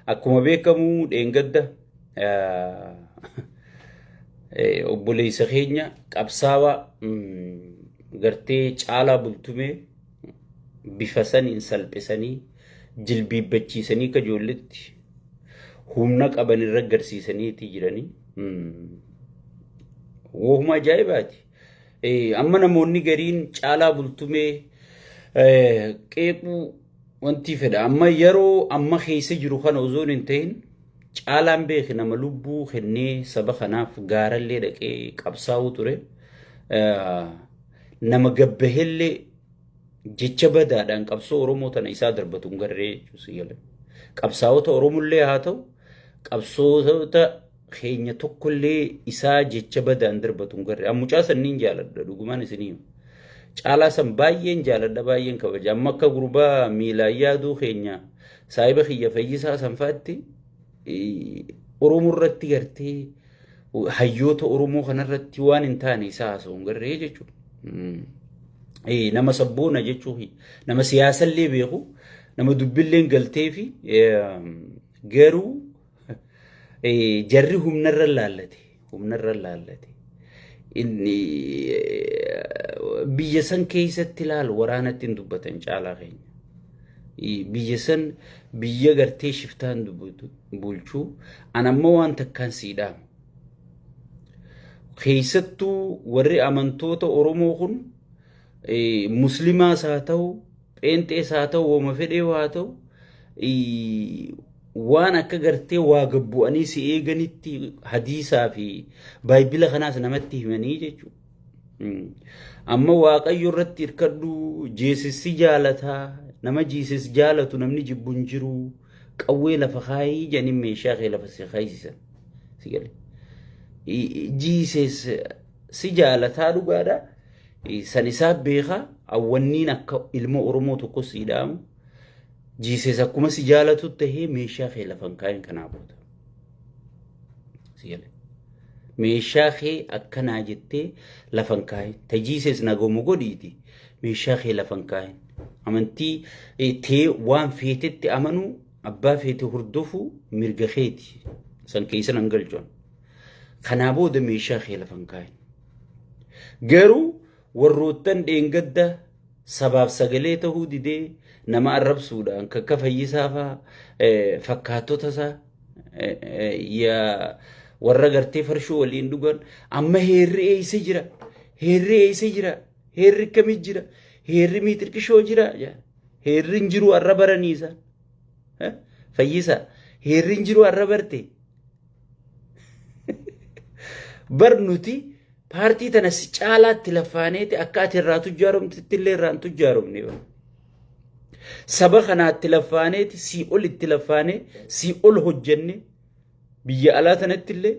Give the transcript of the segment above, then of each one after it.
Akkuma beekamu dheengadda obboleessa keenya qabsaawaa gartee Caalaa Bultumee bifa saniin salphisanii jilbiibbachiisanii akka ijoolletti humna qaban irra agarsiisaniiti jiranii. Wohuma ajaa'ibaati. Amma namoonni gariin Caalaa Bultumee qeequu wanti fedha. Amma yeroo amma keessa jiru kana osoo hin ta'in, Caalaan beeki nama lubbuu kennee saba kanaaf gaarallee dhaqee qabsaa'uu ture. Nama gabbahellee jecha badaadhaan qabsoo Oromoo tana isaa darbatu hin garree jechuudha. Qabsaa'ota Oromollee haa ta'u, qabsoota keenya tokkollee isaa jecha badaan darbatu hin garree. Mucaa sanniin jaaladha, dhugumaan isinii hima. Caalaa san baay'een jaaladha, baay'een kabaja. Amma akka gurbaa miilaan yaaduu keenya saahiba kiyya Fayyisaa sanfaatti Oromoo irratti gartee hayyoota Oromoo kanarratti waan hin taane isaa haasa'u hin garree jechuudha. Nama sabboona jechuun nama siyaasallee beeku, nama dubbillee galtee fi garuu jarri humnarra laallate, humnarra laallate. Inni biyya san keessatti ilaalu waraanatti hin dubbatan Caalaa keenya. Biyya san biyya gartee shiftaan dubbatu bulchuu an ammoo waan takkaan sii dhaama. Keessattuu warri amantoota Oromoo kun, muslimaas haa ta'u, pheenxees haa ta'u, woma fedhee haa ta'u, waan akka gartee waa gabbu'anii si eeganitti hadiisaa fi baayibila kanaas namatti himanii jechuudha. Amma Waaqayyo irratti hirkadhu, Jesus si jaalataa, nama Jesus jaalatu namni jibbu hin jiru, qawwee lafa kaayii jedhanii meeshaa kee lafa si kaayisisan. Si gale. Jesus si jaalataa dhugaadha. San isaa beekaa, awwanniin akka ilma Oromoo tokko si dhaamu. Jesus akkuma si jaalatu tahee meeshaa kee lafa hin kaayin kanaa booda. Si gale. Meeshaa kee akkanaa jettee lafa hin kaayin. Ta Jesus nagomu godhiiti meeshaa kee lafa hin kaayin. Amantii tee waan feetetti amanuu, abbaa feete hordofuu mirga keeti. San keessa nan galchuun. Kanaa booda meeshaa kee lafa hin kaayin. Garuu warroottan dheengadda sabaaf sagalee ta'uu didee nama arrabsuudhaan kakka Fayyisaa fa'aa, fakkaattota isaa warra gartee farshoo waliin dhugan, amma heerri eessa jira? Heerri eessa jira? Heerri akkamii jira? Heerri miitirqishoo jira? Heerri hin jiru har'a baranii isaan. Fayyisaa, heerri hin jiru har'a barte. Bar nuti paartii tana si caalaatti laffaaneeti akka ati irraa tujjaaromtetti illee irraa hin tujjaaromne. Saba kanaatti laffaaneeti sii ol itti laffaanee sii ol hojjenne, biyya alaa tanatti illee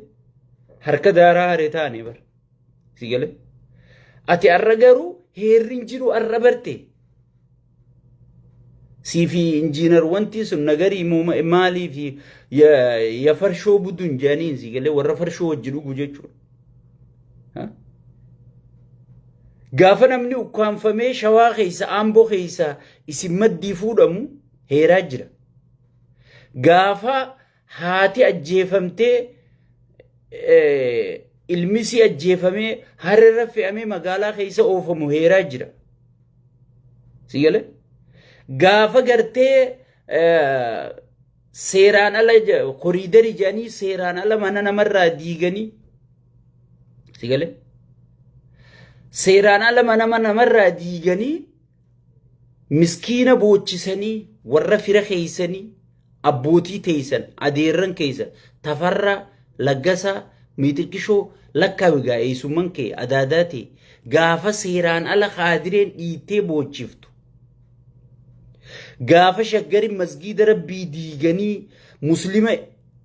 harka daaraa haree taane bar. Si galee? Ati har'a garuu heerri hin jiru har'a barte. Sii fi injiinar wanti sun nagarii maalii fi ya farshoo budun jedhaniin, si galee, warra farshoo wajji dhugu jechuudha. Gaafa namni ukkaanfamee Shawaa keessa, Amboo keessa isin maddii fuudhamu heeraa jira. Gaafa haati ajjeefamtee, ilmisi ajjeefamee harreerra fe'amee magaalaa keessa oofamu heeraa jira. Si galee? Gaafa gartee seeraan ala koriidarii jedhanii seeraan ala mana namarraa diiganii, si galee? Seeraan ala mana namarraa diiganii miskiina boochisanii, warra fira keessanii, abbootii teessan, adeerran keessa, Tafarraa Laggasaa, Miixiqqishoo lakkaawigaa, eessumman kee, adaadaa ta'e, gaafa seeraan ala kaadireen dhiittee boochiftu, gaafa Shaggarin masgiida Rabbii diiganii muslima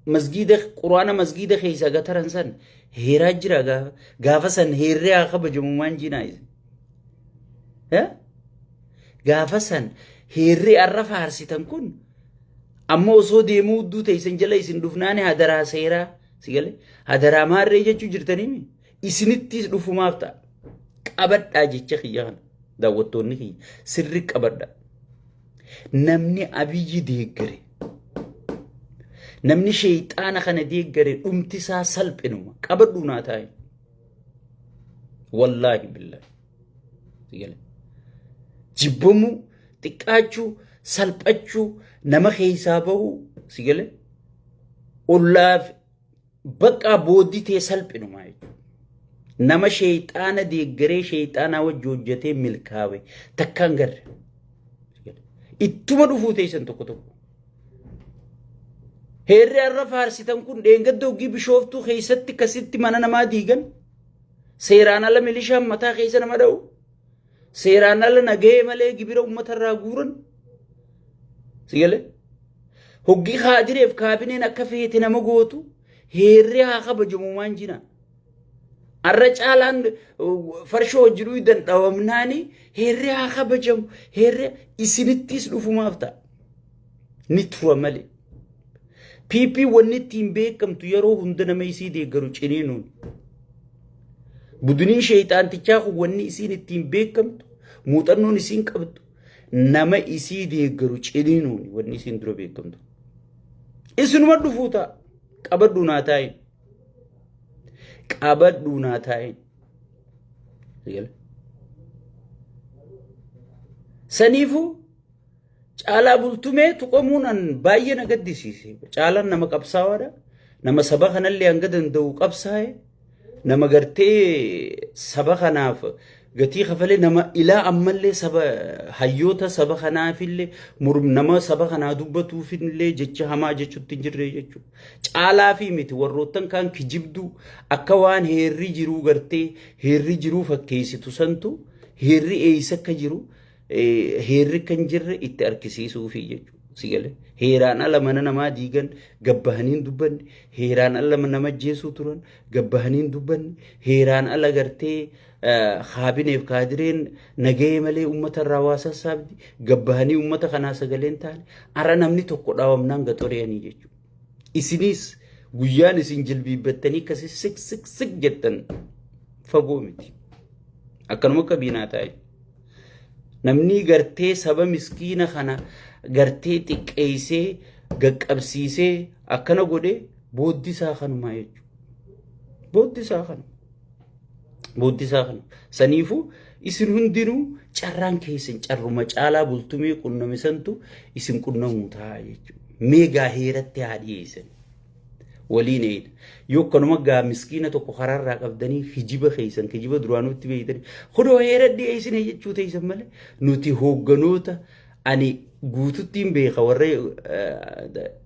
masgiida quraana masgiida keessaa gataran san heeraa jira. Gaafa san heerri haa kabajamu maan jinaa isin? Gaafa san heerri arra faarsitan kun amma osoo deemuu hudduu teessan jala isin dhufnaani hadaraa seeraa, si galee, hadaraa maarree jechuu jirtanii isinittis dhufumaaf ta'a. Qabadhaa jecha kiyya kana, daawwattoonni kiyya, sirri qabadha. Namni Abiyyi deeggare, Namni sheeyxaana kana deeggare dhumti isaa salphinuma. Qabadhuu naa taa'e. Wallaahi billaahi. Si galee. Jibbamuu, xiqqaachuu, salphachuu, nama keessaa bahuu si galee. Ollaaf bakka booddee ta'e salphinuma jechuudha. Nama sheeyxaana deeggaree sheeyxaanaa wajji hojjetee milkaawe takkaan garre. Ittuma dhufuu teessan tokko tokko. Heerri har'a faarsitan kun dheengadda hoggii Bishooftuu keessatti akkasitti mana namaa diigan. Seeraan ala milishaan mataa keessa nama dha'u. Seeraan ala nagahee malee gibira uummatarraa guuran. Si galee? Hoggii kaadireef kaabineen akka feete nama gootu heerri haa kabajamu maan jina. Arra caalaan farshoo hojii dhuydan dhawamnaani heerri haa kabajamu, heerri isinittis dhufumaaf ta'a. Ni tura malee. PP wanni ittiin beekamtu yeroo hunda nama isii deeggaru ciniinuun. Buduniin sheeyxaantichaa kun wanni isiin ittiin beekamtu, muuxannoon isiin qabdu, nama isii deeggaru ciniinuun wanni isiin dura beekamtu. Isinuma dhufuu ta'a. Qabadhuu naa taa'in. Qabadhuu naa taa'in. Saniifuu Caalaa Bultumee tuqamuun an baay'ee na gaddisiise. Caalaan nama qabsaawaadha. Nama saba kanallee hanga danda'u qabsaa'e. Nama gartee saba kanaaf gatii kafalee, nama ilaa ammallee saba hayyoota saba kanaafillee nama saba kanaa dubbatuufillee jecha hamaa jechuutti hin jirre jechuudha. Caalaa fi miti, warroottan kaan kijibduu akka waan heerri jiruu gartee heerri jiruu fakkeessitu santu heerri eessa akka jiru, heerri kan jirre itti argisiisuufi jechuudha. Si galee? Heeraan ala mana namaa diigan, gabbahanii hin dubbanne, heeraan ala nama ajjeesuu turan, gabbahanii hin dubbanne, heeraan ala gartee kaabineef kaadireen nagahee malee uummata irraa waa sassaabdi, gabbahanii uummata kanaa sagaleen taane, ara namni tokko dhaawamnaan gaxoreeyanii jechuudha. Isinis guyyaan isin jilbiibbattanii akkasii sik sik sik jettan fagoo miti. Akkanuma akka biinaa taa'e. Namni gartee saba miskiina kana gartee xiqqeessee gaqqabsiisee akkana godhe booddi isaa kanumaa jechuudha. Booddi isaa kanuma. Booddi isaa kanuma. Saniifuu isin hundinuu carraan keessan carruma Caalaa Bultumee qunname santu isin qunnamuu ta'a jechuudha. Meegaa heeratti haa dhiyeessan. Waliin eeyina. Yoo akkanuma gaa miskiina tokko karaarraa qabdanii kijiba keessan kijiba duraanuutti beeytanii kunoo heera dhiyeessine jechuu teessan malee, nuti hoogganoota ani guututtiin beeka, warra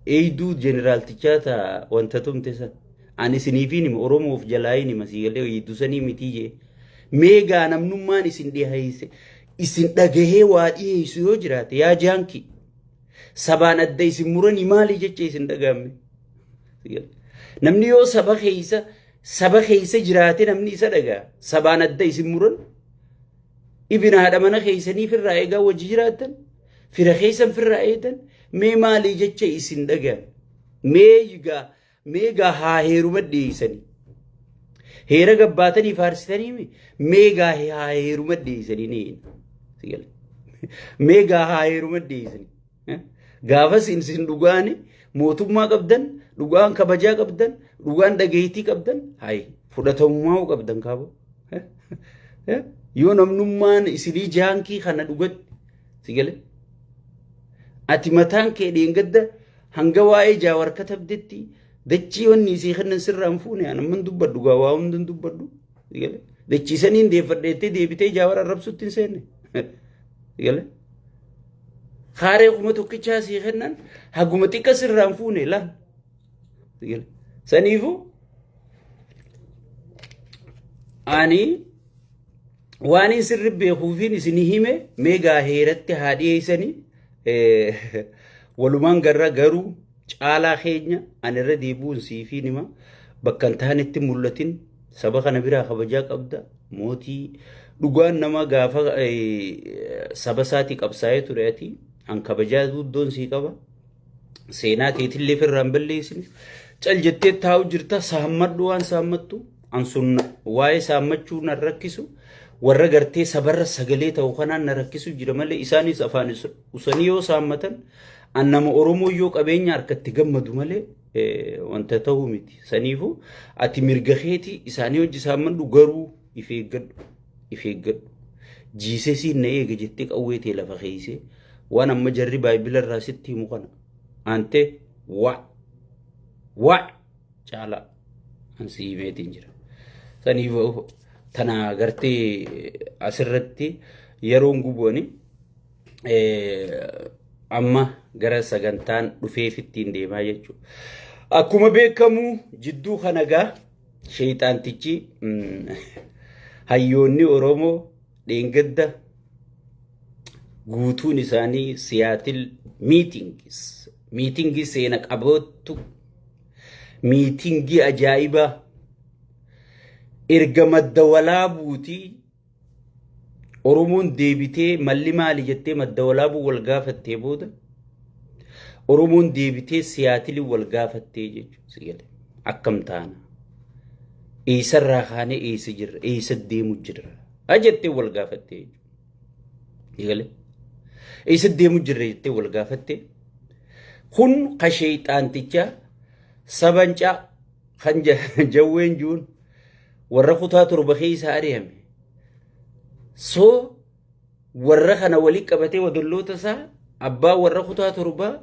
eeyduu jeneraaltichaa ta'a wanta tumte san. Ani isiniifiin hima, Oromoof jalaayin hima, sii galee, eeyduu sanii mitii jee. Meegaa namnummaan isin dhiyeesse isin dhagahee waa dhiyeessu yoo jiraate, yaa jaankii. Sabaan adda isin muranii maali jecha isin dhaga'ame? Namni yoo saba keessa jiraate namni isa dhaga'a. Sabaan adda isin muran. Ibina haadha mana keessanii firraa eegaa wajji jiraattan, fira keessan firraa eegan, mee maalii jecha isin dhaga'ame? Mee gaa haa heeruma dhiyeessanii. Heera gabbaatanii faarsitanii, mee gaa haa heeruma dhiyeessanii ni. Mee gaa haa heeruma dhiyeessanii. Gaafa isin dhugaani mootummaa qabdan, dhugaan kabajaa qabdan, dhugaan dhageettii qabdan, hayi fudhatamummaa qabdan kaaboo. Yoo namnummaan isinii jaankii kana dhugatti si galee. Ati mataan kee dheengadda hanga waa'ee Jaawar katabdetti dachii wanni isii kennan sirraa hin fuune. Ani amman dubbadhu gaa, waa hunda hin dubbadhu. Dachii saniin deeffadheettee deebitee Jaawar arrabsutti hin seenne. Galee. Kaaree 1000 sii kennan haguma xiqqa sirraa hin fuune laal. Saniifuu ani waan hin sirri beekuufiin isin hime. Meegaa heeratti haa dhiyeessanii walumaan garra. Garuu Caalaa keenya, ani irra deebi'uun siifiin hima, bakka hin taanetti mul'atin. Saba kana biraa kabajaa qabda. Mootii dhugaan nama gaafa saba isaatii qabsaa'ee ture ati. An kabajaa guddoon sii qaba. Seenaa keetillee firraan balleessine. Cal jettee taa'u jirta, saammadhu waan saammattu. An sun waa'ee saammachuu nan rakkisu, warra gartee sabarra sagalee ta'u kanaan na rakkisu jira malee, isaanis afaan usanii yoo saammatan An nama Oromoo yoo qabeenya harkatti gammadu malee wanta ta'uu miti. Saniifuu ati mirga keetii isaanii hojii isaan mandhu, garuu if eeggadhu. If eeggadhu. Jiisesiin na eega jettee qawwee tee lafa keeysee waan amma jarri baay'ibila irraa sitti himu kana aantee waa waa caalaa an si himeetiin jira. Saniif tana gartee asirratti yeroon gubuani amma gara sagantaan dhufeef ittiin deemaa jechuudha. Akkuma beekamu jidduu kana gaa sheeyxaantichi hayyoonni Oromoo dheengadda guutuun isaanii Siyaatil meetings, meetingii seena qabattu, meetingii ajaa'ibaa erga Madda Walaabuutii Oromoon deebitee malli maali jettee Madda Walaabuu wal gaafattee booda Oromoon deebitee Siyaatilii wal gaafattee jechuudha. Akkam taana? Eessarraa kaanee eessa jirra? Eessa deemu jirra? Jettee wal gaafattee jechuudha. Eessa deemu jirra jettee wal gaafattee. Kun ka sheeyxaanticha sabancaa kan jawween juun warra kutaa 7 keessa ari'ame. So warra kana walii qabatee wadalloota isaa abbaa warra kutaa 7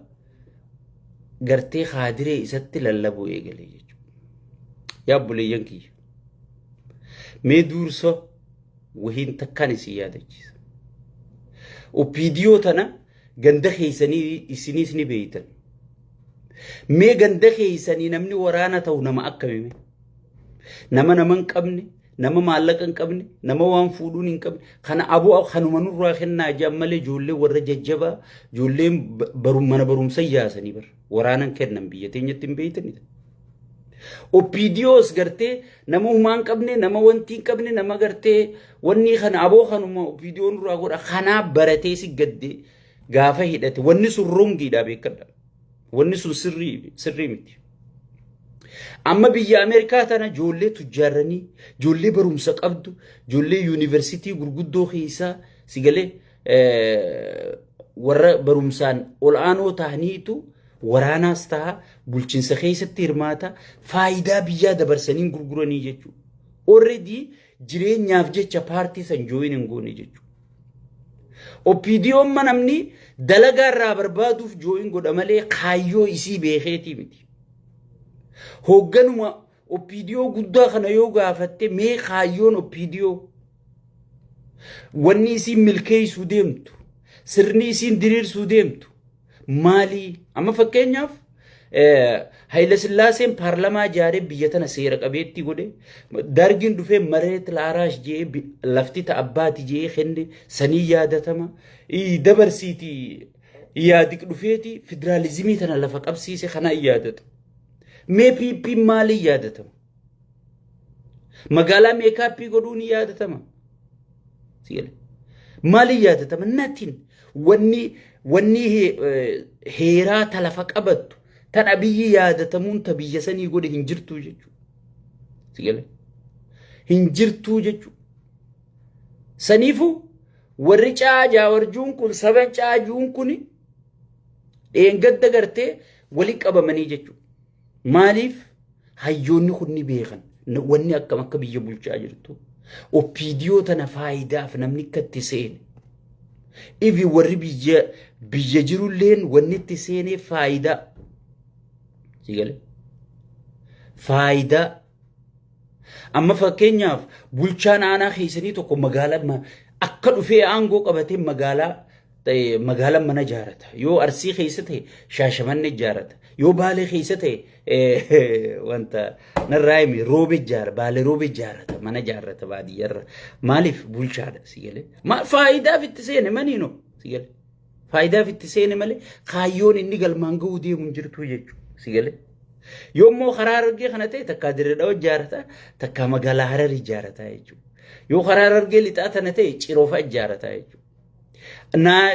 gartee haadiree isatti lallabuu eegale jechuudha. Yaa obboleeyyan kiyya. Mee duursa wahiin takkaan isin yaadachiisa. OPDO tana ganda keessanii isiniis ni beeytan. Mee ganda keessanii namni waraana ta'u nama akkamime? Nama nama hin qabne, nama maallaqa hin qabne, nama waan fuudhuun hin qabne, kana aboo kanuma nurraa kennaa jedhan malee ijoollee warra jajjabaa, ijoolleen mana barumsa yaasanii bara waraanan kennan biyya teenyatti hin beeytanidha. OPDOs gartee nama humaa hin qabne, nama wanti hin qabne, nama gartee wanni kana aboo kanuma OPDO nurraa godha kanaa baratee si gadde gaafa hidhate wanni sun wrongiidha, beekadha. Wanni sun sirrii sirrii miti. Amma biyya Ameerikaa tana ijoollee tujjaarranii, ijoollee barumsa qabdu, ijoollee yuunivarsiitii gurguddoo keessaa si galee warra barumsaan ol'aanoo ta'aniitu waraanaas ta'a, bulchiinsa keessatti hirmaata, faayidaa biyyaa dabarsanii gurguranii jechuudha. Already jireenyaaf jecha paartii san join hin goone jechuudha. OPDO'n namni dalagaa irraa barbaaduuf join godha malee kaayyoo isii beekeetii miti. Hoogganuma OPDO guddaa kana yoo gaafatte, mee kaayyoon OPDO wanni isiin milkeessuu deemtu, sirni isiin diriirsuu deemtu maali? Amma fakkeenyaaf Hayila Sillaaseen paarlamaa ijaaree biyya tana seera qabeettii godhe. Dargiin dhufee መሬት ላራሽ jee lafti ta abbaati jee kenne, sanii yaadatama. Dabarsiiti Yaadik dhufeeti federaalizimii tana lafa qabsiise, kana yaadata. Mee PP maaliin yaadatama? Magaalaa makeup godhuu ni yaadatama. Maaliin yaadatama? Nothing. Wanni heeraa ta lafa qabattu tan Abiyyi yaadatamuun ta biyya sanii godhe hin jirtuu jechuudha. Hin jirtuu jechuudha. Saniifuu warri caajawarjuun kun saba caajuun kun dheengadda gartee wali qabamanii jechuudha. Maaliif hayyoonni kun ni beekan wanni akkam akka biyya bulchaa jirtu. OPDO tana faayidaaf namni akka itti seene. Ifi warri biyya jirulleen wanni itti seenee faayidaa. Sigale. Faayidaa. Amma fakkeenyaaf bulchaan aanaa keessanii tokko magaalaa akka dhufee aangoo qabatee magaalaa mana ijaarata. Yoo Arsii keessa ta'e Shaashamanne ijaarata. Yoo Baalee keessa ta'e wanta narraa himi Roobe ijaara. Baalee Roobe ijaarata. Mana ijaarata baadiyyaarra. Maaliif? Bulchaadha, si galee. Faayidaaf itti seene maniino, si galee. Faayidaaf itti seene malee kaayyoon inni galmaan gahuu deemu hin jirtu jechuudha, si galee. Yoommoo karaa Harargee kana ta'e takkaa Dirree Dhawaa ijaarata, takkaa magaalaa Harar ijaarata jechuudha. Yoo karaa Harargee Lixaa tana ta'e Ciroofa ijaarata jechuudha. Naa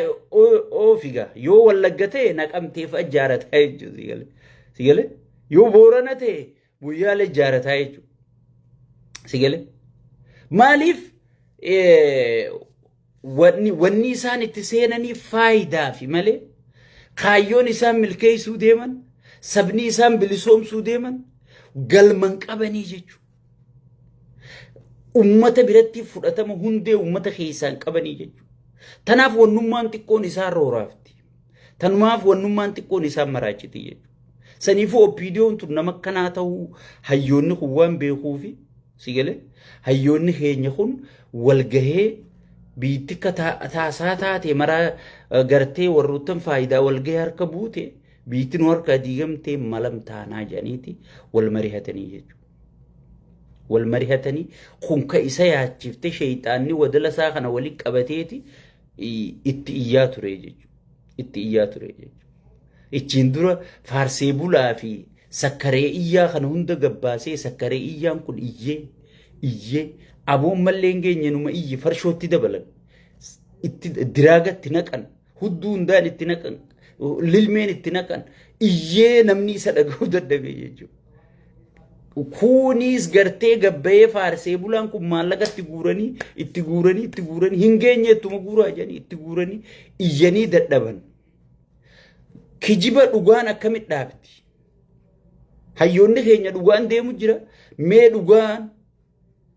oofiga yoo Wallagga ta'e Naqamteef ijaarata jechuudha, si galee. Si galee. Yoo Boorana ta'e Guyyaalee ijaarata jechuudha. Si galee. Maaliif wanni isaan itti seenanii faayidaafi malee Kaayyoon isaan milkeessuu deeman, sabni isaan bilisoomsuu deeman galman qabanii jechuudha. Ummata biratti fudhatama hundee ummata keessaan qabanii jechuudha. Tanaaf wannummaan xiqqoon isaan rooraafti. Tanumaaf wannummaan xiqqoon isaan maraachiti jechuudha. Saniifuu OPDOn tun nama akkanaa ta'uu hayyoonni kun waan beekuufi si galee hayyoonni keenya kun walgahee biitti akka taasaa taate maraa gartee warroottan faayidaa walgahee harka buute biitti nu harkaa diigamtee malam taanaa jedhaniiti wal marihatanii jechuudha. Wal marihatanii kun ka isa yaachifte sheeyxaanni wadala isaa kana walitti qabateeti itti iyyaa ture jechuudha. Itti iyyaa ture jechuudha. Ichiin dura faarsee bulaa fi sakkaree iyyaa kana hunda gabbaasee sakkaree iyyaan kun iyyee iyyee aboon mallee hin geenye numa iyyi farshootti dabalan. Itti diraaga itti naqan, hudduu hundaan itti naqan, lilmeen itti naqan, iyyee namni isa dhaga'uu dadhabe jechuudha. Kunis gartee gabbayee faarsee bulaan kun maallaqa itti guuranii itti guuranii itti guuranii hin geenye ittuma guuraa jedhanii itti guuranii iyyanii dadhaban. Kijiba dhugaan akkamitti dhaabdi? Hayyoonni keenya dhugaan deemu jira. Mee dhugaan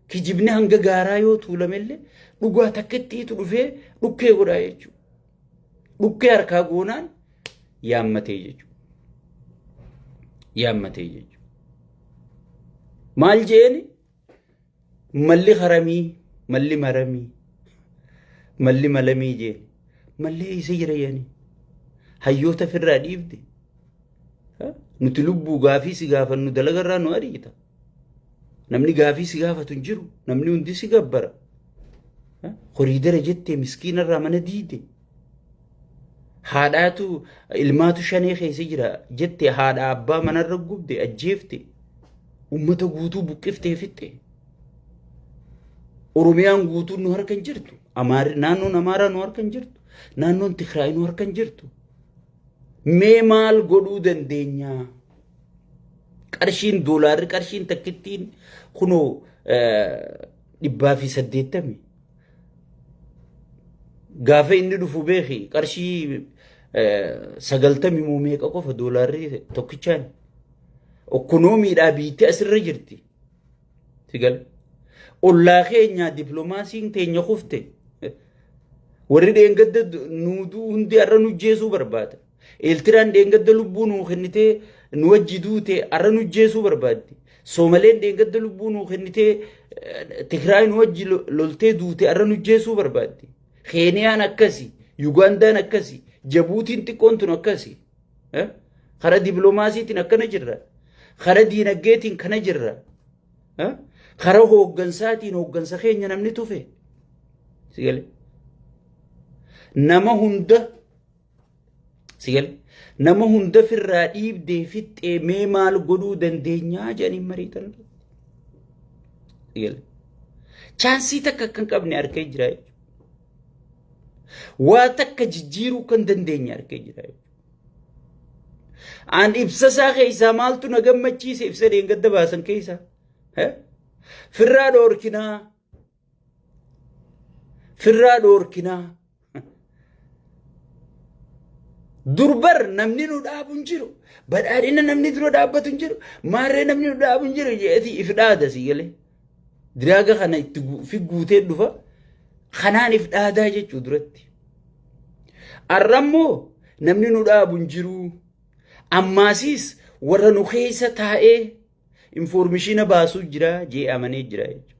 kijibni hanga gaaraa yoo tuulamellee dhugaa takkittiitu dhufee dhukkee godhaa jechuudha. Dhukkee harkaa goonaan yaammatee jechuudha. Yaammatee jechuudha. Maal jeeni? Malli haramii, malli maramii, malli malamii jeeni. Malli eessa jira jedhanii? Hayyoota ofirraa dhiibde. Nuti lubbuu gaafii si gaafannu dalagarraa nu ariita. Namni gaafii si gaafatu hin jiru. Namni hundi si gabbara. Horiidara jettee miskiinarraa mana diide. Haadhaatu ilmaatu shanee keessa jira jette haadha abbaa manarra gubde ajjeefte. Ummata guutuu buqqiftee fixxe. Oromiyaan guutuun nu harka hin jirtu. Naannoon Amaaraa nu harka hin jirtu. Naannoon Tigraay nu harka hin jirtu. Mee maal godhuu dandeenya? Qarshiin doolaarri qarshiin takkittiin kunoo 180. Gaafa inni dhufu beeki qarshii 90 moo meeqa qofa doolaarri tokkichaan. Okkonoomiidhaa biitti asirra jirti. Sigala. Ollaa keenya dippiloomaasiin teenya kufte. Warri dheengadda nuuduu hundi har'a nu jeesuu barbaada. Eeltiraan dheengadda lubbuu nuu kennitee nu wajji duute har'a nu jeesuu barbaaddi. Soomaleen dheengadda lubbuu nuu kennitee Tigraay nu wajji loltee duute har'a nu jeesuu barbaaddi. Keeniyaan akkasi, Yugaandaan akkasi, Jabuutiin xiqqoon tun akkasi. Karaa dippiloomaasiitiin akkana jirra. Karaa diinagdeetiin kana jirra. Karaa hooggansaatiin hooggansa keenya namni tufe. Sigale. Nama hunda sigale. Nama hunda firraa dhiibdee fixxee mee maal godhuu dandeenyaa jedhanii mariitan. Sigale. Chaansii takka akka hin qabne arkee jira jechuudha. Waa takka jijjiiruu kan dandeenye arkee jira jechuudha. An ibsa isaa keessaa maaltu na gammachiise ibsa dheengadda baasan keessaa? Firraa dhoorkinaa. Firraa dhoorkinaa. Durbar namni nu dhaabu hin jiru. Badhaadhina namni dura dhaabbatu hin jiru. Maarree namni nu dhaabu hin jiru jeeti if dhaada si galee. Diraaga kana itti fi guutee dhufa. Kanaan if dhaadaa jechuu duratti. Arrammoo namni nu dhaabu hin jiru. Ammaasiis warra nu keessa taa'ee Informishiina baasuu jira jee amanee jira jechuudha.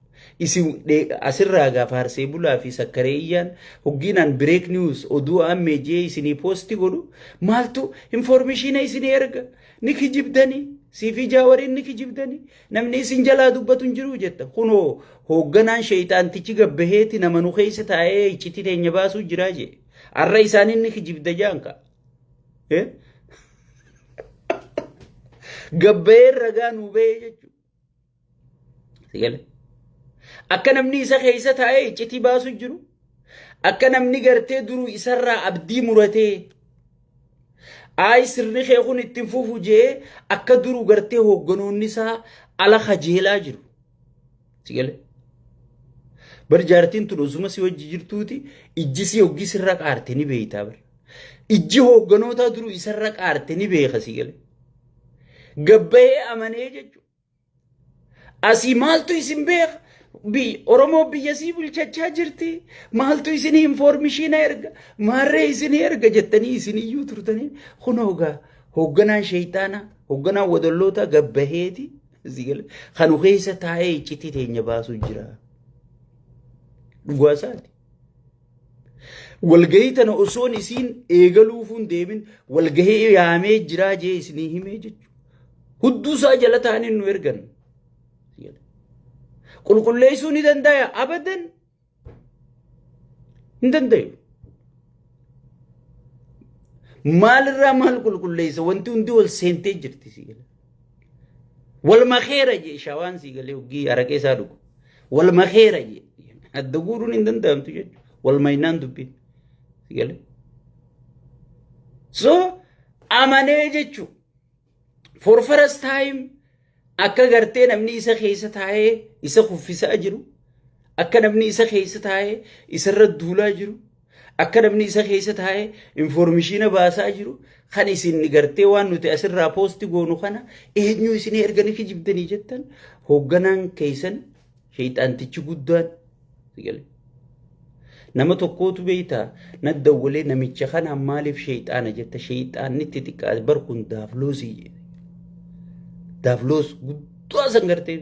Isin asirraa gaa faarsee bulaa fi sakkaree iyyaan hoggiinaan break news oduu ammee jee isinii poosti godhu maaltu informishiina isinii erga ni kijibdanii siifii jaawariin ni kijibdanii namni isin jalaa dubbatu hin jiru jetta kunoo hoogganaan sheeyxaantichi gabbaheeti nama nu keessa taa'ee iccitii teenya baasuu jira jee arra isaaniin ni kijibda jaan ka'a. Gabbayeen ragaa nuu bahee jechuudha. Sigale. Akka namni isa keessa taa'ee iccitii baasu jiru. Akka namni gartee duruu isarraa abdii muratee. Ayi sirni kee kun ittiin fufu jee akka duruu gartee hoogganoonni isaa ala kajeelaa jiru. Sigale. Bar jaartiin tun osuma si wajji jirtuuti ijji si hoggii sirra qaarte ni beeytaa bar. Ijji hoogganootaa duruu isarra qaarte ni beeka si galee. Gabbayee amanee jechuudha. Asii maaltu isin beeka? Oromoo biyya sii bulchachaa jirti. Maaltu isin information erga? Maarree isin erga jettanii isin iyyuu turtanii. Kunoo gaa hoogganaan sheeyxaanaa, hoogganaan wadalloota gabbaheeti. Kanu keessa taa'ee iccitii teenya baasuu jira. Dhugaa isaati. Walgahii tana osoon isiin eegaluufuun deemin walgahii yaamee jiraa jee isinii himee jechuudha. Hudduu isaa jala ta'anii nu ergan. Qulqulleessuu ni danda'a abadan hin dandayu. Maalirraa maal qulqulleessa wanti hundi wal seentee jirti si gala. Wal makeera jee shawaan si galee hoggii araqee isaa dhugu. Wal makeera jee adda guuruun hin danda'amtu jechuudha. Wal maynaan dubbiin si galee. So amanee jechuudha. For first time akka gartee namni isa keessa taa'ee isa kuffisaa jiru, akka namni isa keessa taa'ee isarra duulaa jiru, akka namni isa keessa taa'ee information baasaa jiru, kan isin gartee waan nuti asirraa post goonu kana eenyu isin erganii kijibdanii jettan hoogganaan keessan sheexaantichi guddaan. Nama tokkootu beektaa na dawwalee namicha kana maaliif sheexaana jetta sheexaanni itti xiqqaate bar kun daafloosii jedhe. Daafloos guddaa san gartee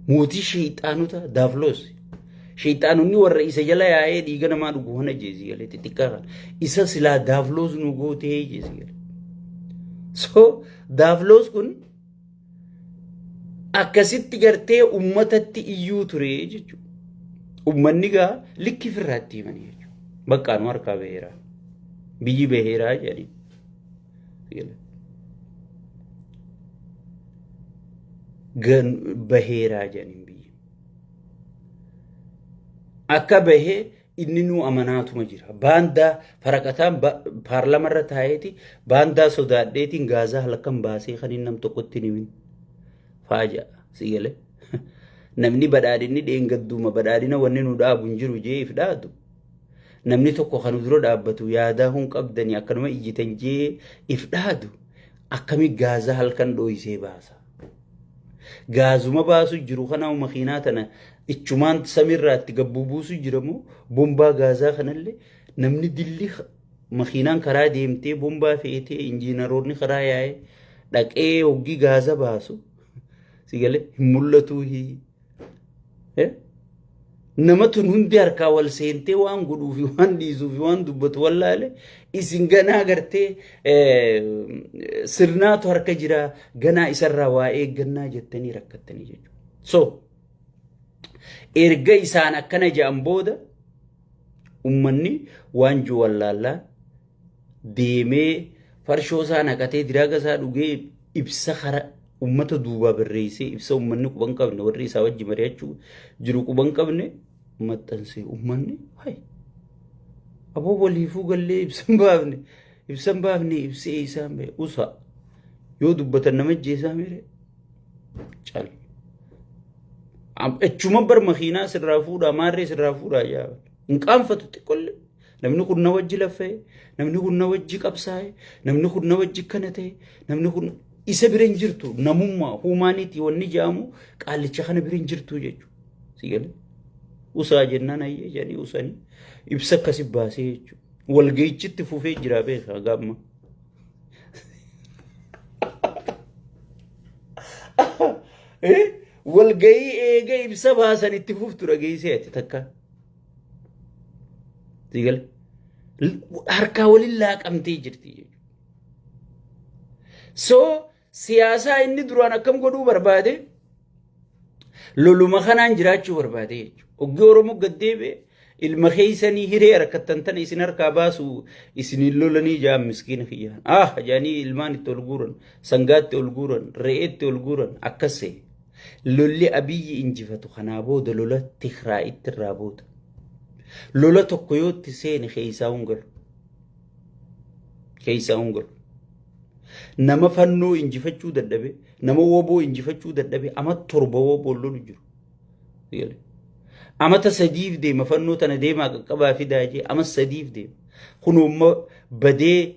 mootii sheexaanota daafloos. Sheexaanonni warra isa jala yaa'ee dhiiga namaa dhugu kana jeesi galee xixiqqaa kana. Isa silaa daafloos nu gootee jeesi galee. So daafloos kun akkasitti gartee ummatatti iyyuu ture jechuudha. Ummanni gaa likki firraa itti himanii jechuudha. Bakka nu harkaa baheera. Biyyi baheeraa jedhanii. Baheeraa jedhanii biyyi. Akka bahee inni nuu amanaatuma jira. Baandaa faraqataan paarlamarra taa'eeti baandaa sodaadheetiin gaazaa halkan baasee kan inni nam tokkotti hin himin. Faa ja'a si galee. Namni badhaadhinni dheengadduuma badhaadhina wanni nu dhaabu hin jiru jee if dhaadu. Namni tokko kan dura dhaabbatu yaadaa hun qabdanii akkanuma iyyitan jee if dhaadu akkami gaazaa halkan dhooysee baasa. Gaazuma baasu jiru kana makiinaa tana ichumaan samiirraa itti gabbuu buusu jira moo bombaa gaazaa kanallee namni dilli makiinaan karaa deemtee bombaa fe'etee injiinaroonni karaa yaa'ee dhaqee hoggii gaaza baasu si galee hin mul'atuu hii. Nama tun hundi harkaa wal seentee waan godhuu fi waan dhiisuu fi waan dubbatu wallaale isin ganaa gartee sirnaatu harka jira ganaa isarraa waa eeggannaa jettanii rakkattanii jechuudha. So erga isaan akkana jedhan booda ummanni waan jiru wallaallaa deemee farshoo isaa naqatee diraaga isaa dhugee ibsa kara ummata duubaa barreessee ibsa ummanni quban qabne warri isaa wajji mari'achuu jiru quban qabne maxxansee ummanni hay aboo waliifuu gallee ibsan baafne ibsan baafne ibsee isaan ba'e usa yoo dubbatan nama jeesaa mere cal achuma bar makiinaa sirraa fuudhaa maarree sirraa fuudhaa jaaba hin qaanfatu xiqqollee. Namni kun na wajji laffa'e, namni kun na wajji qabsaa'e, namni kun na wajji kana ta'e, namni kun isa bira hin jirtu namummaa humaanitii wanni jedhamu qaallicha kana bira hin jirtu jechuudha. Si galee? Usaa jennaan ayyee jedhanii usanii ibsa akkasi baasee jechuudha. Walga'ichitti fufee jira beekaa gaamma. Walga'ii eega ibsa baasan itti fuftu dhageessee ati takka. Sigale. Harkaa waliin laaqamtee jirti jechuudha. So siyaasaa inni duraan akkam godhuu barbaade loluma kanaan jiraachuu barbaade jechuudha. Oggii Oromoo gad deebi'e ilma keessanii hiree harkattan tana isin harkaa baasu isiniin lolanii jaan miskiina kiyyaan. Ah jaanii ilmaan itti ol guuran, sangaatti ol guuran, re'eetti ol guuran akkas se'e. Lolli Abiyyi injifatu kanaa booda lola Tigraayitti irraa booda. Lola tokko yoo itti seene keessaa hin galu. Keessaa hin galu. Nama fannoo injifachuu dadhabe, nama woboo injifachuu dadhabe, ama 7 woboon lolu jiru. Amata 3f deema fannoo tana deemaa qaqqabaa fidaa jee ama 3f deema. Kunumma badee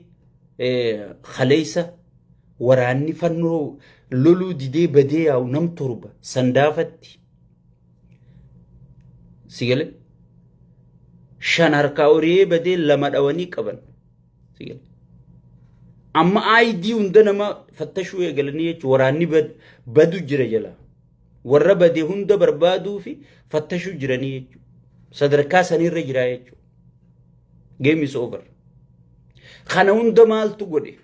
kaleessa waraanni fannoo loluu didee badee yaa'u nam 7 sandaafatti. Sigale 5 harkaa horiyee badee 2 dhawanii qaban. Sigale. Amma ID hunda nama fattashuu eegalanii jechuun waraanni badu jira jala. Warra bade hunda barbaaduu fi fattashuu jiranii jechuudha. Sadarkaa sanirra jira jechuudha. Game is over. Kana hunda maaltu godhe?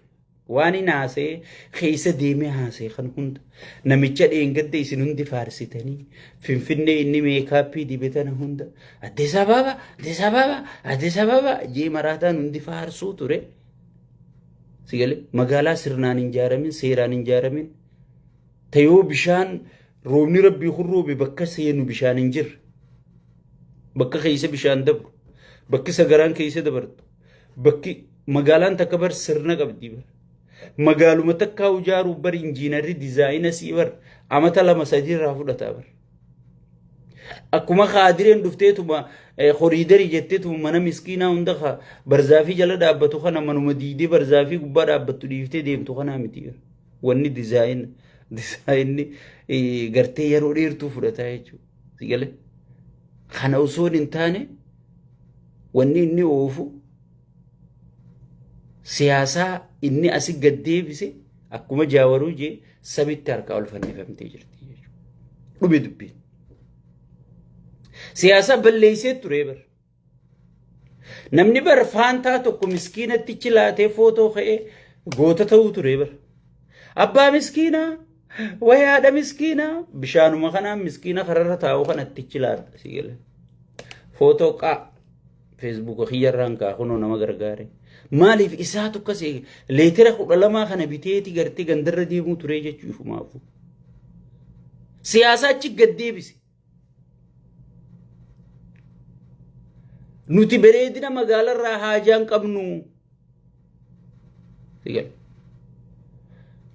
Waan inni haasa'ee keessa deemee haasa'e kan hunda namicha dheengadda isin hundi faarsitanii Finfinnee inni meekaappii dibe tana hunda Addis Ababa, Addis Ababa, Addis Ababa jee maraataan hundi faarsuu ture. Sigalee magaalaa sirnaan hin ijaaramin, seeraan hin ijaaramin, tayoo bishaan roobni rabbii kun roobe bakka seenu bishaan hin jirre. Bakka keessa bishaan dabru, bakki sagaraan keessa dabartu, bakki magaalaan takka bar sirna qabdi bar. Magaaluma takkaa ijaaruu bar injiinarri dizaayina sii bar amata 2 3 irraa fudhataa bar. Akkuma kaadireen dhufteetuma koriidarii jetteetuma mana miskiinaa hunda ka barzaafii jala dhaabbatu kana manuma diidee barzaafii gubbaa dhaabbattu dhiiftee deemtu kanaa miti. Wanni dizaayinni gartee yeroo dheertuu fudhataa jechuudha. Sigalee kana osoo hin taane wanni inni oofu siyaasaa inni asi gad deebise akkuma jaawaruu jee samitti harkaa ol fannifamtee jirti jechuudha. Dhume dubbiin. Siyaasa balleessee ture bar. Namni bar faantaa tokko miskiinatti chilaatee footoo ka'ee goota ta'uu ture bar. Abbaa miskiinaa, wayi haadha miskiinaa, bishaanuma kanaan miskiina kararra taa'u kanatti chilaata si gala. Footoo qaa feesbuuka kiyyarraan kaa kunoo nama gargaare. Maaliif isaatu akkas leetira 12 kana biteeti gartee gandarra deemuu ture jechuu ifumaafu. Siyaasa achi gad deebise. Nuti bareedina magaalarraa haajaan qabnu.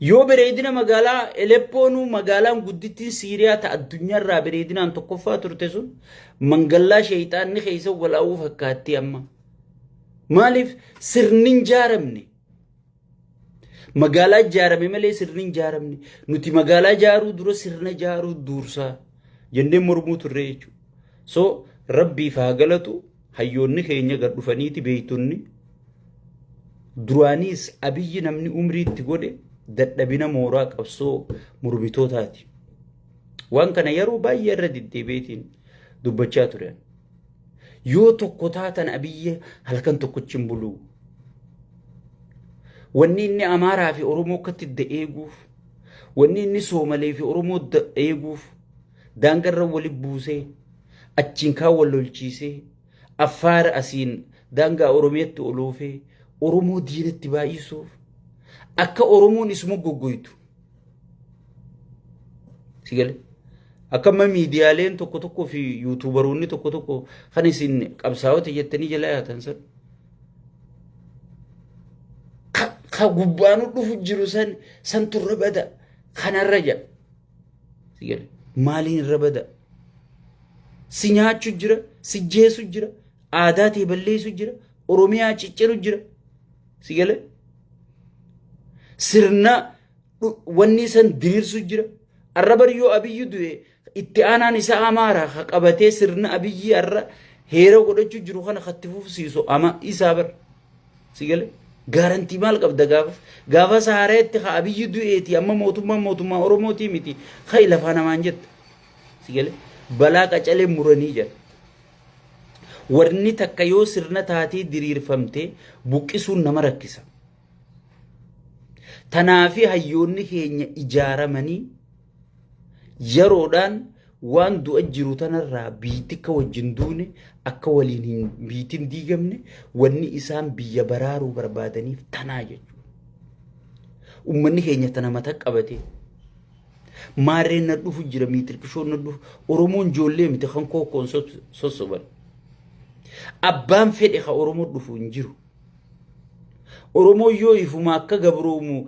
Yoo bareedina magaalaa Eleppoonuu magaalaan guddittiin Siiriyaa ta addunyaarraa bareedinaan tokkoffaa turte sun mangallaa sheeyxaanni keessa walaa'uu fakkaatti amma. Maaliif sirni hin jaaramne? Magaalaa ijaarame malee sirni hin ijaaramne. Nuti magaalaa ijaaruu dura sirna ijaaruu duursaa jennee mormuu turre jechuudha. So rabbiif haa galatu, hayyoonni keenya gad dhufaniiti beektonni duraaniis Abiyyi namni umrii itti godhe dadhabina mooraa qabsoo mormitootaati. Waan kana yeroo baay'ee irra deddeebi'eetiin dubbachaa ture. Yoo tokko taatan Abiyyi halkan tokkochi hin bulu. Wanni inni Amaaraa fi Oromoo akkatti idda eeguuf, wanni inni Soomalee fi Oromoo idda eeguuf, daangarra wali buusee, achiin kaan wal lolchiisee, Affaar asiin daangaa Oromiyaatti oloofee, Oromoo diinatti baay'isuuf, akka Oromoon isuma goggoytu. Si galee? Akka amma miidiyaaleen tokko tokkoo fi yuutuubaroonni tokko tokko kan isin qabsaa'ota jettanii jala yaatan san. Ka gubbaanu dhufu jiru san santu irra bada kanarra jedha. Si galee? Maaliin irra bada? Si nyaachu jira, si jeesu jira, aadaa tee balleessu jira, Oromiyaa cicciru jira. Si galee? Sirna wanni san diriirsu jira. Arra bar yoo Abiyyi du'e itti aanaan isaa Amaara ka qabatee sirna Abiyyi arra heera godhachuu jiru kana katti fufsiisu ama isaa bar. Si galee? Gaarantii maal qabda gaafas? Gaafas haareetti ka Abiyyi du'eeti amma mootummaan mootummaa Oromootii miti ka'i lafaa namaan jetta. Si galee? Balaa qacalee muranii jira. Warni takka yoo sirna taatee diriirfamte buqqisuun nama rakkisa. Tanaafi hayyoonni keenya ijaaramanii yeroodhaan waan du'a jiru tanarraa biitti akka wajjin duune, akka waliin hin biitin diigamne wanni isaan biyya baraaruu barbaadaniif tanaa jechuudha. Uummanni keenya tana mata qabate. Maarreen na dhufu jira, miitirkishoon na dhufu. Oromoon ijoollee miti kan kookkoon sossoban. Abbaan fedhe ka Oromoo dhufu hin jiru. Oromoon yoo ifuma akka gabroomu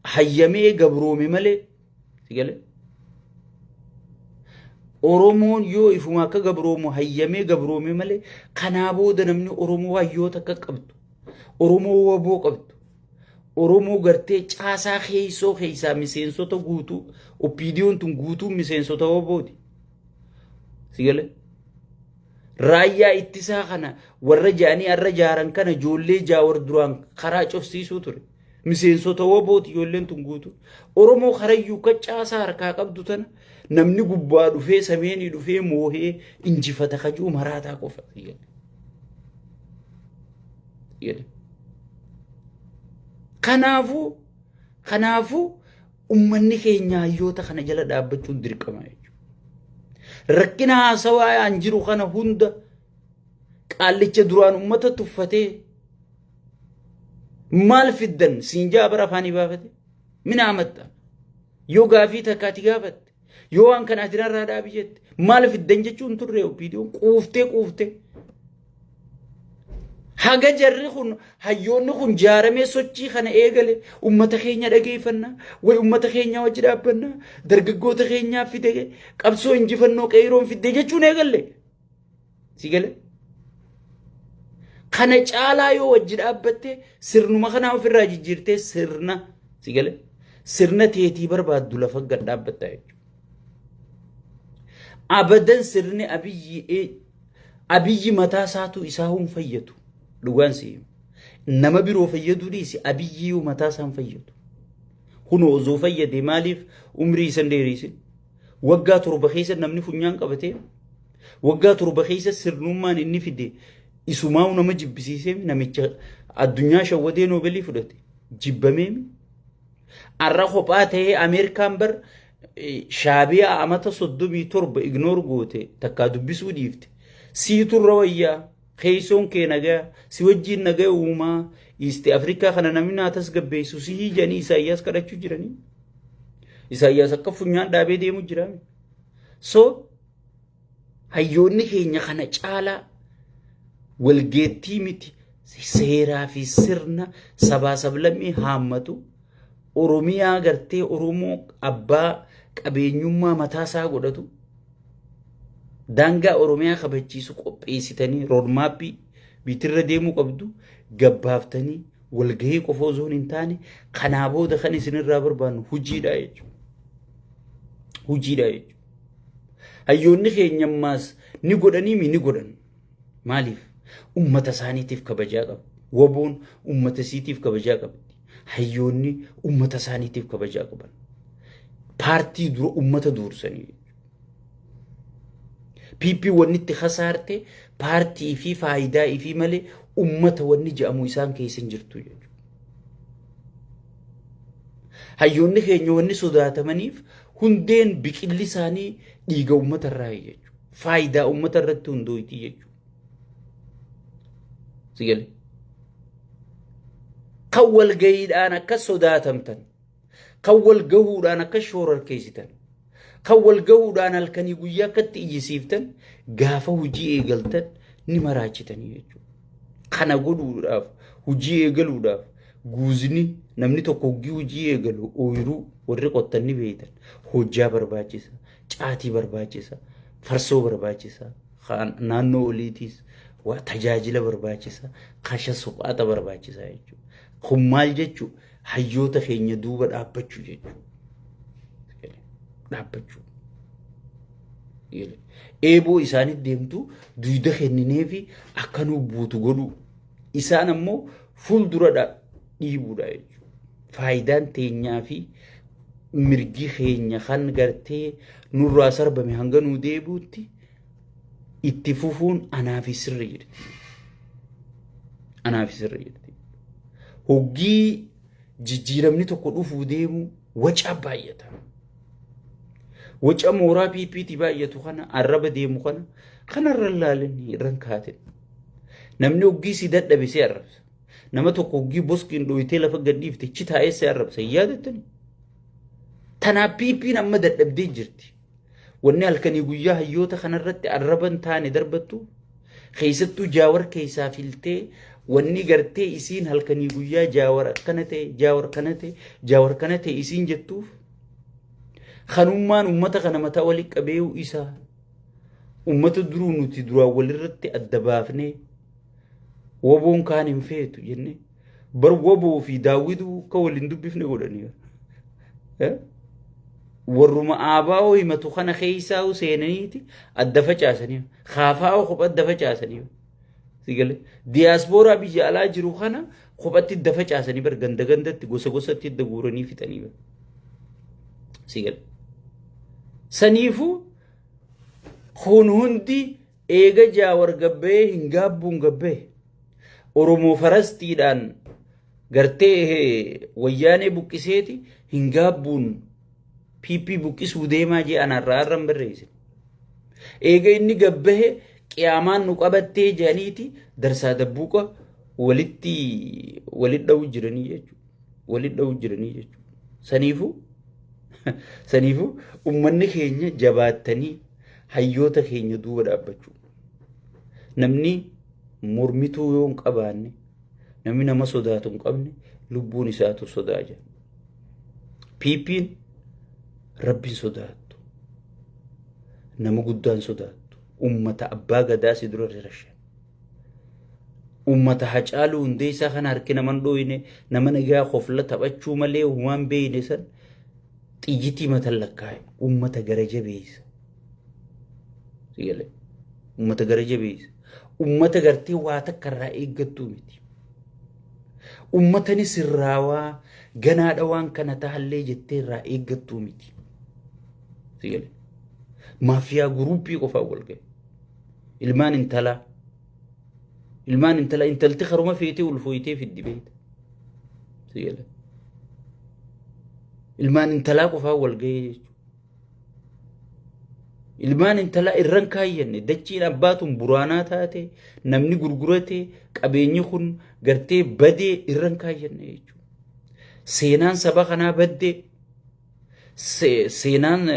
hayyamee gabroome malee, si galee? Oromoon yoo ifuma akka gabroomu hayyamee gabroome malee kanaa booda namni Oromoo hayyoota akka qabdu, Oromoo waboo qabdu, Oromoo gartee caasaa keessoo keessaa miseensota guutuu OPDOn tun guutuu miseensota wabooti. Sigalee? Raayyaa ittisaa kana warra ja'anii har'a jaaran kana ijoollee Jaawar duraan karaa cufsiisuu ture. Miseensota wabooti ijoolleen tun guutuu. Oromoo karayyuu ka caasaa harkaa qabdu tana namni gubbaa dhufee sameenii dhufee moohee injifata kajuu maraataa qofa. Kanaafuu ummanni keenya hayyoota kana jala dhaabbachuun dirqama jechuudha. Rakkina haasawaa an jiru kana hunda qaallicha duraan ummata tuffatee maal fiddan siin jaa bara afaanii baafate mina amatta yoo gaafii takka ati gaafatte yoo waan kana ati narraa dhaabi jette maal fiddan jechuun turre OPDOn quuftee quuftee. Haga jarri kun hayyoonni kun jaaramee sochii kana eegale ummata keenya dhageeffanna way ummata keenya wajji dhaabbanna dargaggoota keenyaa fide qabsoo injifannoo qeeyroon fidde jechuun eegalle. Si gale? Kana caalaa yoo wajji dhaabbatte sirnuma kanaa ofirraa jijjiirtee sirna si gale? Sirna teetii barbaaddu lafa gad dhaabbatta jechuudha. Abadan sirni Abiyyi Abiyyi mataa isaatu isaa hin fayyadu. Dhugaan si hima. Nama biroo fayyaduu dhiisi Abiyyi yoo mataa isaa hin fayyadu. Kunoo osoo fayyade maaliif umrii isan dheeressin? Waggaa 7 keessa namni funyaan qabatee waggaa 7 keessa sirnummaan inni fide isumaa nama jibbisiisee namicha addunyaa shawwadee noobelii fudhate jibbameemi. Arra kophaa ta'ee Ameerikaan bar Shaabiyaa amata 37 ignore goote takkaa dubbisuu dhiifte. Siitu irra wayyaa keessoon kee nagaa si wajjiin nagaa uumaa East Afrikaa kana namni naa tasgabbeessu si hiijanii Isaayyaas kadhachuu jiranii. Isaayyaas akka funyaan dhaabee deemu jira. So hayyoonni keenya kana caalaa walgeettii miti seeraa fi sirna sabaa sablammii haammatu Oromiyaa gartee Oromoo abbaa qabeenyummaa mataasaa godhatu daangaa Oromiyaa kabachiisu qopheessitanii roadmapii biitirra deemuu qabdu gabbaaftanii walgahii qofa osoo hin taane kanaa booda kan isinirraa barbaannu hojiidha jechuudha. Hojiidha jechuudha. Hayyoonni keenya ammaas ni godhanii mi ni godhan. Maaliif? Ummata isaaniitiif kabajaa qabu. Waboon ummata isiitiif kabajaa qabdi. Hayyoonni ummata isaaniitiif kabajaa qaban. Paartii dura ummata duursanii. PP wanni itti kasaarte paartii fi faayidaa ifii malee ummata wanni jedhamu isaan keessa hin jirtu jechuudha. Hayyoonni keenya wanni sodaatamaniif hundeen biqilli isaanii dhiiga uummata irraa jechuudha. Faayidaa uummata irratti hundooyti jechuudha. Si galee? Kan walgayiidhaan akka sodaatamtan, kan wal gahuudhaan akka shoorarkeessitan, kan wal gahuudhaan halkanii guyyaa akkatti iyyisiiftan gaafa hojii eegaltan ni maraachitanii jechuudha. Kana godhuudhaaf hojii eegaluudhaaf guuzni namni tokko hoggii hojii eegalu ooyiruu warri qottan ni beektan hojjaa barbaachisa, caatii barbaachisa, farsoo barbaachisa, naannoo oliitiis waa tajaajila barbaachisa, kasha suphaata barbaachisa jechuudha. Kun maal jechuu hayyoota keenya duuba dhaabbachuu jechuudha. Dhaabbachuu. Eeboo isaanitti deemtu duyda kennineefi akka nu buutu godhuu. Isaan ammoo fuuldura dhiibuudha jechuudha. Faayidaan teenyaa fi mirgi keenya kan gartee nurraa sarbame hanga nuu deebi'utti itti fufuun anaafi sirri jirti. Anaafi sirri jirti. Hoggii jijjiiramni tokko dhufuu deemu waca baay'ata. Waca mooraa PPT baay'atu kana arraba deemu kana kanarra laalin irran kaatin. Namni hoggii si dadhabe si arrabsa. Nama tokko hoggii boskiin dhoyitee lafa gad dhiifte chi taa'ee si arrabsa hin yaadattani. Tanaaf PP'n amma dadhabdee jirti. Wanni halkanii guyyaa hayyoota kanarratti arraba hin taane darbattu keessattuu Jaawar keessaa filtee wanni gartee isiin halkanii guyyaa Jaawar akkana ta'e Jaawar kana ta'e Jaawar kana ta'e isiin jettuuf kanummaan ummata kana mataa walitti qabeeyu isaa. Ummata duruu nuti duraan walirratti adda baafnee woboon kaan hin feetu jennee bar woboo fi daawwituu akka waliin dubbifne godhanii. Warruma aabaa'oo himatu kana keessaa seenaniiti adda facaasanii kaafaa'oo kopha adda facaasanii. Sigale diyaaspooraa biyya alaa jiru kana kophatti adda facaasanii bar ganda gandatti gosa gosatti adda guuranii fixanii bar. Sigale. Saniifuu kun hundi eega Jaawar gabbee hin gaabbuun gabbee Oromoo farastiidhaan gartee wayyaanee buqqiseeti hin gaabbuun PP buqqisuu deemaa jee anarraa har'a hin barreessine. Eega inni gabbahe qiyaamaan nu qabattee jedhaniiti darsaa dabbuuqa walitti walitti dha'u jiranii jechuudha. Walitti dha'u jiranii jechuudha. Saniifuu uummanni keenya jabaattanii hayyoota keenya duuba dhaabbachuu. Namni mormituu yoo hin qabaanne, namni nama sodaatu hin qabne lubbuun isaatu sodaa jira. PP'n rabbiin sodaattu. Nama guddaan sodaattu. Uummata abbaa gadaa si dura rashan. Uummata Hacaaluu Hundeessaa kana harki naman dhooyne, nama nagaa kofla taphachuu malee waan beeyne san xiyyitii matan lakkaa'e. Uummata gara jabeessa. Sigalee. Uummata gara jabeessa. Uummata gartee waa takka irraa eeggattuu miti. Uummatani sirraawaa ganaadha waan kana tahallee jettee irraa eeggattuu miti. Sigalee. Maafiyaa guruuppii qofaan wal ga'e. Ilmaan intalaa. Ilmaan intalaa intalti karuma feetee ulfooyitee fiddi beekta. Sigalee. Ilmaan intalaa qofaan wal ga'ee jechuudha. Ilmaan intalaa irran kaayyanne dachiin abbaatun buraanaa taate, namni gurgurate, qabeenyi kun gartee badee irran kaayyanne jechuudha. Seenaan saba kanaa baddee, seenaan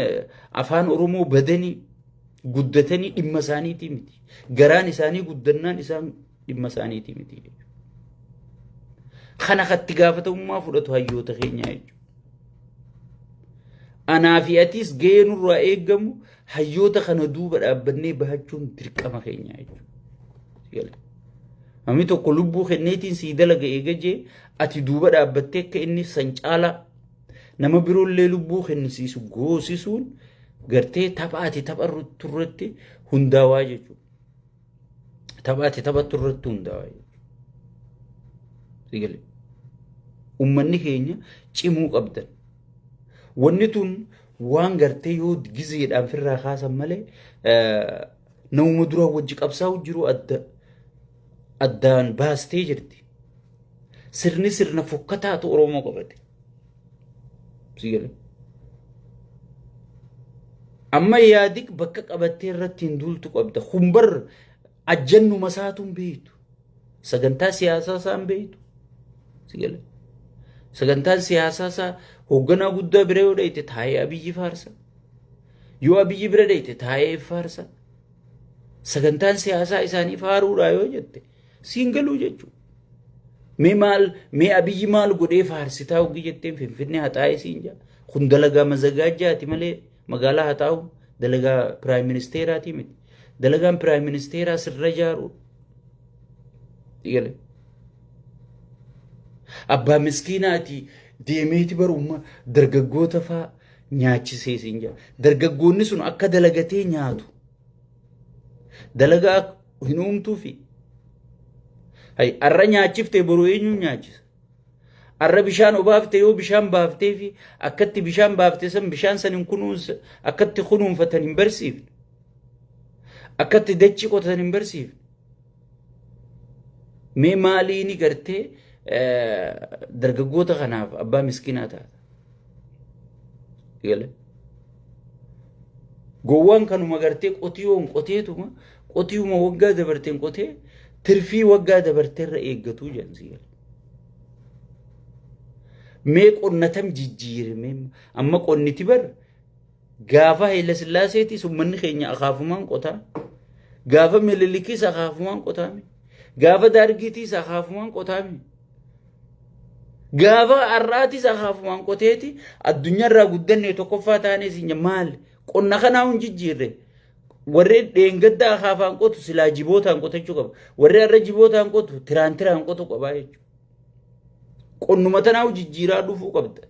afaan Oromoo badanii guddatanii dhimma isaaniitii miti. Garaan isaanii guddannaan isaan dhimma isaaniitii miti jechuudha. Kana katti gaafatamummaa fudhatu hayyoota keenyaa jechuudha. Anaa fi atis gahee nurraa eegamu hayyoota kana duuba dhaabbannee bahachuun dirqama keenya jechuudha. Namni tokko lubbuu kenneetiin sii dalaga eega jee ati duuba dhaabbattee akka inni san caalaa nama biroollee lubbuu kennisiisu goosisuun gartee tapha ati taphattu irratti hundaawaa jechuudha. Tapha ati taphattu irratti hundaawaa jechuudha. Sigalee. Uummanni keenya cimuu qabdan. Wanni tun waan gartee yoo gizeedhaan firraa kaasan malee namuma duraan wajji qabsaa'u jiru adda addaan baastee jirti. Sirni sirna fokkataatu Oromoo qabate. Sigalee. Amma yaadik bakka qabattee irratti hin duultu qabda. Kun bar ajjannuma isaatu hin beektu. Sagantaa siyaasaa isaa hin beektu. Sigalee. Sagantaan siyaasaa isaa hoogganaa guddaa bira yoo dhayite taa'ee Abiyyi faarsa. Yoo Abiyyi bira dhayite taa'ee faarsa. Sagantaan siyaasaa isaanii faaruudha yoo jette siin galuu jechuudha. Mee maal mee Abiyyi maal godhee faarsitaa hogii jetteen Finfinnee haxaa'ee siin jaa. Kun dalagaa mazagaajjaati malee magaalaa haxaa'u dalagaa piraayim ministeeraatii miti. Dalagaan piraayim ministeeraa sirra ijaaruudha. Galee. Abbaa miskiinaati deemeeti barumma dargaggoota faa nyaachisee siin jaa. Dargaggoonni sun akka dalagatee nyaatu. Dalagaa hin uumtuufi. Hay arra nyaachiftee boru eenyuun nyaachisa? Arra bishaan obaafte yoo bishaan baaftee fi akkatti bishaan baafte san bishaan san hin kunuunsa akkatti kunuunfatan hin barsiifne. Akkatti dachii qotatan hin barsiifne. Mee maaliini gartee dargaggoota kanaaf abbaa miskiinaa taata? Gale. Gowwaan kanuma gartee qotiyoon qoteetuma qotiyuma waggaa dabarteen qotee tirfii waggaa dabarteerra eeggatuu jedhan si gale. Mee qonna tam jijjiirame amma qonniti bar gaafa Haayila Sillaaseetis uummanni keenya akaafumaan qotaa. Gaafa Minilikis akaafumaan qotaame. Gaafa Daargiitis akaafumaan qotaame. Gaafa har'aatis akaafumaan qoteeti addunyaarraa guddanne tokkoffaa taanee siin maal qonna kanaa hin jijjiirre. Warri dheengadda akaafaan qotu silaa jibootaan qotachuu qaba. Warri har'a jibootaan qotu tiraan tiraan qotu qabaa jechuudha. Qonnuma tanaa jijjiiraa dhufuu qabda.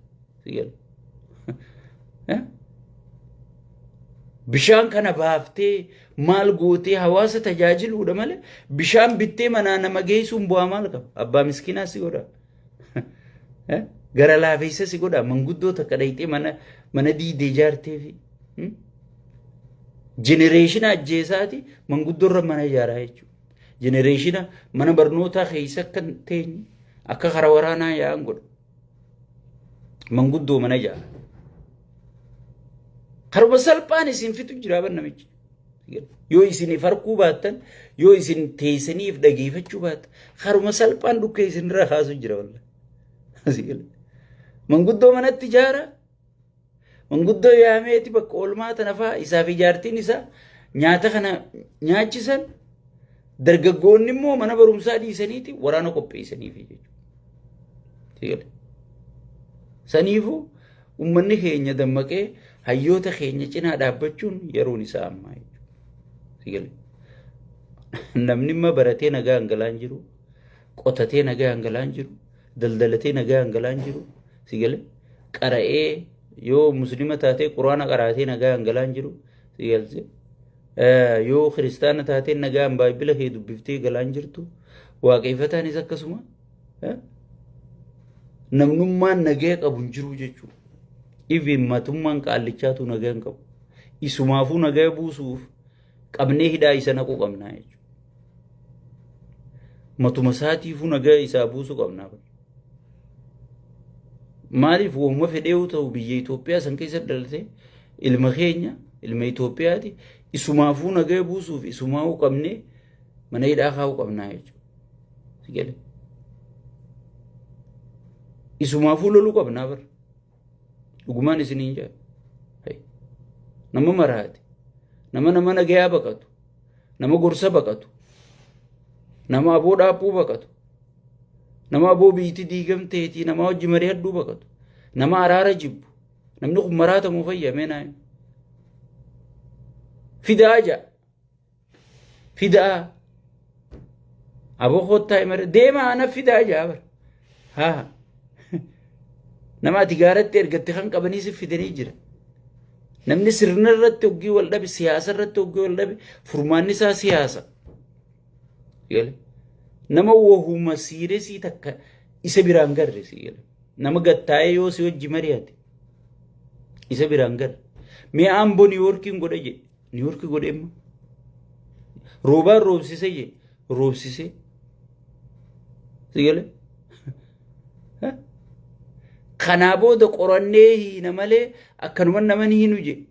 Bishaan kana baaftee maal gootee hawaasa tajaajiluudha malee bishaan bittee manaa nama geessuun bu'aa maal qaba? Abbaa miskiinaa si godha. Gara laafeessa si godha. Manguddoo takka dhayxee mana mana diidee ijaartee fi generation ajjeesaati manguddoo irra mana ijaaraa jechuudha. Generation mana barnootaa keessa akka hin teenye akka kara waraanaa yaa'an godha. Manguddoo mana ijaara. Karuma salphaan isin fitu jira ban namichi. Yoo isin if harkuu baattan, yoo isin teessanii if dhageeffachuu baattan, karuma salphaan dhukkee isin irra kaasu jira walla. Manguddoo manatti ijaara. Manguddoo yaameeti bakka oolmaa tana fa'aa isaaf ijaartiin isaa nyaata kana nyaachisan dargaggoonni immoo mana barumsaa dhiisaniiti waraana qopheessaniif jechuudha. Saniifuu uummanni keenya dammaqee hayyoota keenya cinaa dhaabbachuun yeroon isaa ammaa jechuudha. Namni immoo baratee nagaa hangalaan jiru, qotatee nagaa hangalaan jiru, daldalatee nagaa hangalaan jiru, si galee qara'ee yoo muslima taatee quraana qaraatee nagaa hangalaan jiru, si galchee. Yoo kiristaana taatee nagaan baay'ibila kee dubbiftee galaan jirtu, waaqeffataanis akkasuma. Namnummaan nagaa qabu hin jiru jechuudha. Even matummaan qaallichaatu nagaa hin qabu. Isumaafuu nagaa buusuuf qabnee hidhaa isa naquu qabnaa jechuudha. Matuma isaatiifuu nagaa isaa buusuu qabnaa. Maaliif uumama fedhee yoo ta'u biyya Itoophiyaa san keessa dhalatee ilma keenya ilma Itoophiyaati isumaafuu nagaa buusuuf isumaafuu qabnee mana hidhaa kaa'uu qabnaa jechuudha. Isumaafuu loluu qabnaa bara. Dhugumaan isiniin jedha. Nama maraate. Nama nama nagayaa baqatu. Nama gorsa baqatu. Nama aboo dhaabbuu baqatu. Nama aboo biyyatti diigamteetii nama hojii mari'adhuu baqatu. Nama araara jibbu. Namni kun maraatamuu fayyamee naa. Fidaa ja'a. Fidaa. Aboo kottaa imara deemaa ana fidaa ja'a bara. Haa. Nama ati gaaratti ergatte kan qabanii si fidanii jira. Namni sirna irratti hoggii wal dhabe, siyaasa irratti hoggii wal dhabe, furmaanni isaa siyaasa. Nama wahuma siiresii takka isa biraan garre si gale. Nama gattaa'ee yoo si wajji mari'ate isa biraan garre. Mee Amboo Niiwoorkiin godhe jedhe. Niiwoorkii godhe immoo. Roobaan roobsise jedhe. Roobsise. Si gale. Kanaa booda qorannee hiina malee akkanuma nama ni hinu jedhe.